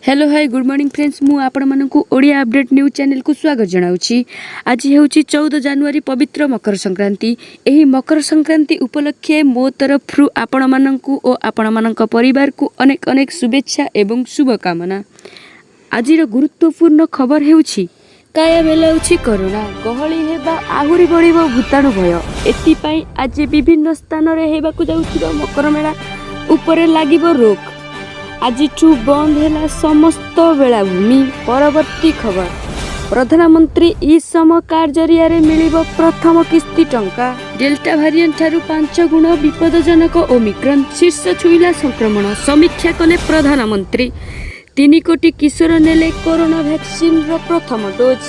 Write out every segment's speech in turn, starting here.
Hello, hi, good morning friends. ମୁଁ ଆପଣମାନଙ୍କୁ Odia update news ଚ୍ୟାନେଲକୁ ସ୍ୱାଗତ ଜଣାଉଛି। ଆଜି ହେଉଛି 14 ଜାନୁଆରୀ, ପବିତ୍ର ମକର ସଂକ୍ରାନ୍ତି। ଏହି ମକର ସଂକ୍ରାନ୍ତି ଉପଲକ୍ଷେ ମୋ ତରଫରୁ ଆପଣମାନଙ୍କୁ ଓ ଆପଣମାନଙ୍କ ପରିବାରକୁ ଅନେକ ଅନେକ ଶୁଭେଚ୍ଛା ଏବଂ ଶୁଭକାମନା। ଆଜିର ଗୁରୁତ୍ୱପୂର୍ଣ୍ଣ ଖବର ହେଉଛି, କାୟା ମେଲାଉଛି କରୋନା, ଗହଳି ହେବା ଆହୁରି ବଢ଼ିବ ଭୂତାଣୁ ଭୟ। ଏଥିପାଇଁ ଆଜି ବିଭିନ୍ନ ସ୍ଥାନରେ ହେବାକୁ ଯାଉଥିବା ମକର ମେଳା ଉପରେ ଲାଗିବ ରୋକ୍। ଆଜିଠୁ ବନ୍ଦ ହେଲା ସମସ୍ତ ବେଳାଭୂମି। ପରବର୍ତ୍ତୀ ଖବର, ପ୍ରଧାନମନ୍ତ୍ରୀ ଇ ଶ୍ରମ କାର୍ଡ ଜରିଆରେ ମିଳିବ ପ୍ରଥମ କିସ୍ତି ଟଙ୍କା। ଡେଲ୍ଟା ଭାରିଏଣ୍ଟ ଠାରୁ 5 ଗୁଣ ବିପଦଜନକ ଓମିକ୍ରନ୍, ଶୀର୍ଷ ଛୁଇଁଲା ସଂକ୍ରମଣ, ସମୀକ୍ଷା କଲେ ପ୍ରଧାନମନ୍ତ୍ରୀ। 3 କୋଟି କିଶୋର ନେଲେ କରୋନା ଭ୍ୟାକ୍ସିନର ପ୍ରଥମ ଡୋଜ୍।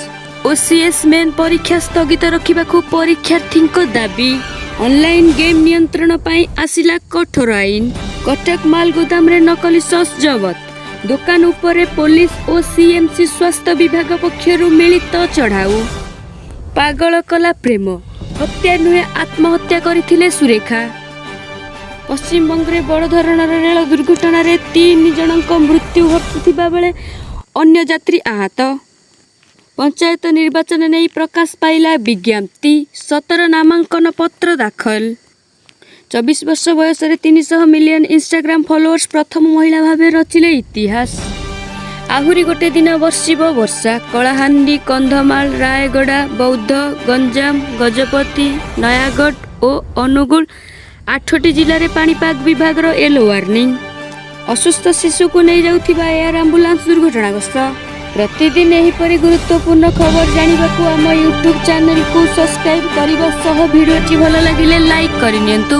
ଓସିଏସ୍ ମେନ୍ ପରୀକ୍ଷା ସ୍ଥଗିତ ରଖିବାକୁ ପରୀକ୍ଷାର୍ଥୀଙ୍କ ଦାବି। ଅନଲାଇନ୍ ଗେମ୍ ନିୟନ୍ତ୍ରଣ ପାଇଁ ଆସିଲା କଠୋର ଆଇନ। କଟକ ମାଲ ଗୋଦାମରେ ନକଲି ସସ୍ ଜବତ। ଦୋକାନ ଉପରେ ପୋଲିସ ଓ ସିଏମସି ସ୍ୱାସ୍ଥ୍ୟ ବିଭାଗ ପକ୍ଷରୁ ମିଳିତ ଚଢ଼ାଉ। ପାଗଳ କଲା ପ୍ରେମ, ହତ୍ୟା ନୁହେଁ ଆତ୍ମହତ୍ୟା କରିଥିଲେ ସୁରେଖା। ପଶ୍ଚିମବଙ୍ଗରେ ବଡ଼ ଧରଣର ରେଳ ଦୁର୍ଘଟଣାରେ ତିନି ଜଣଙ୍କ ମୃତ୍ୟୁ ଘଟିଥିବା ବେଳେ ଅନ୍ୟ ଯାତ୍ରୀ ଆହତ। ପଞ୍ଚାୟତ ନିର୍ବାଚନ ନେଇ ପ୍ରକାଶ ପାଇଲା ବିଜ୍ଞପ୍ତି, 17 ନାମାଙ୍କନ ପତ୍ର ଦାଖଲ। 24 ବର୍ଷ ବୟସରେ 300 ମିଲିୟନ ଇନଷ୍ଟାଗ୍ରାମ ଫଲୋଅର୍ସ, ପ୍ରଥମ ମହିଳା ଭାବେ ରଚିଲେ ଇତିହାସ। ଆହୁରି ଗୋଟେ ଦିନ ବର୍ଷିବ ବର୍ଷା। କଳାହାଣ୍ଡି, କନ୍ଧମାଳ, ରାୟଗଡ଼ା, ବୌଦ୍ଧ, ଗଞ୍ଜାମ, ଗଜପତି, ନୟାଗଡ଼ ଓ ଅନୁଗୁଳ ଆଠଟି ଜିଲ୍ଲାରେ ପାଣିପାଗ ବିଭାଗର ୟେଲୋ ୱାର୍ଣ୍ଣିଂ। ଅସୁସ୍ଥ ଶିଶୁକୁ ନେଇଯାଉଥିବା ଏୟାର ଆମ୍ବୁଲାନ୍ସ ଦୁର୍ଘଟଣାଗ୍ରସ୍ତ। ପ୍ରତିଦିନ ଏହିପରି ଗୁରୁତ୍ୱପୂର୍ଣ୍ଣ ଖବର ଜାଣିବାକୁ ଆମ ୟୁଟ୍ୟୁବ୍ ଚ୍ୟାନେଲକୁ ସବସ୍କ୍ରାଇବ୍ କରିବା ସହ ଭିଡ଼ିଓଟି ଭଲ ଲାଗିଲେ ଲାଇକ୍ କରିନିଅନ୍ତୁ।